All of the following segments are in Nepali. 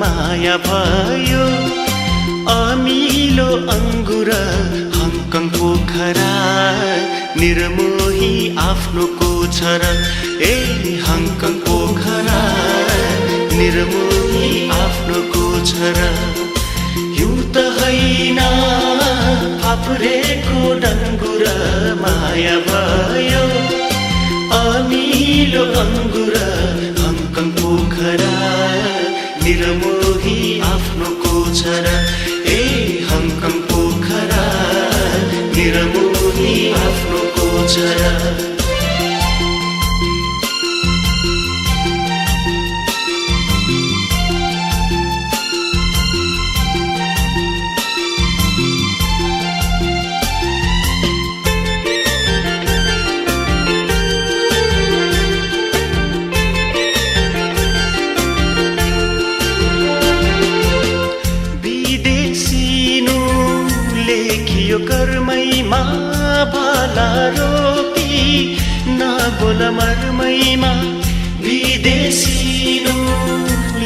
माया भयो अमिलो अङ्गुर हङकङ पोखरा निर्मोही आफ्नो कोछर ए हङकङ पोखरा निर्मोही आफ्नो कोछर हिउँ त हैन फापुरेको डङ्गुर माया भयो अमिलो अङ्गुर हङकङ पोखरा निर्मोही आफ्नो कोछर ए हङकङ पोखरा निर्मोही आफ्नो कोछर यो कर्मैमा भाला रोपी नबोल मर्मैमा विदेशिनु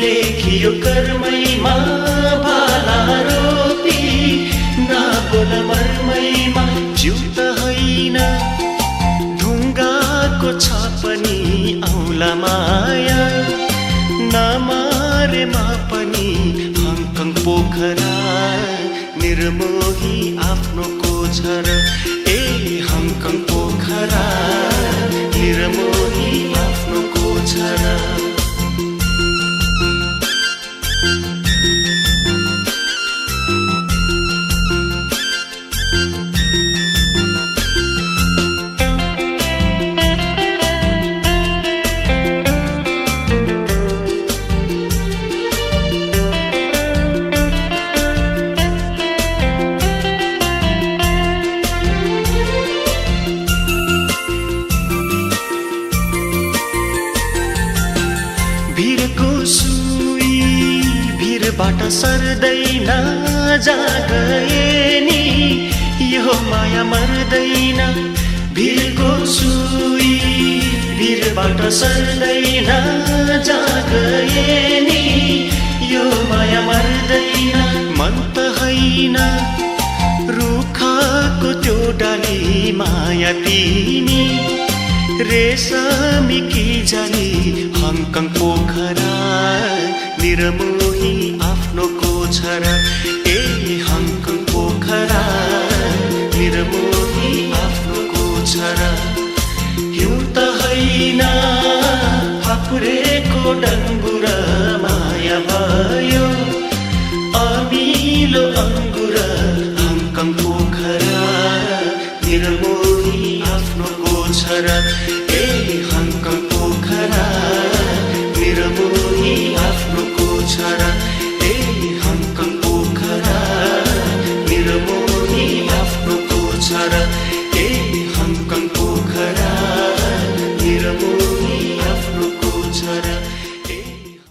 लेखियो कर्मैमा भाला रोपी नबोल मर्मैमा जिउ त हैन ढुङ्गाको छ पनि औला माया नमारेमा पनि हङकङ पोखरा निर्मोही आफ्नो कोछर ए हङकङ पोखरा निर्मोही आफ्नो कोछर भिरको सुई भिरबाट सर्दैन जागए नि यो माया मर्दैन भिरको सुई भिरबाट सर्दैन जागए नि यो माया मर्दैन मन त हैन रुखको त्यो डाली माया तिमी रेशमी की जानी हङकङ पोखरा निर्मोही आफ्नो कोछर ए हङकङ पोखरा निर्मोही आफ्नो कोछर हिउँ त हैन फापुरेको डङ्गुर माया भयो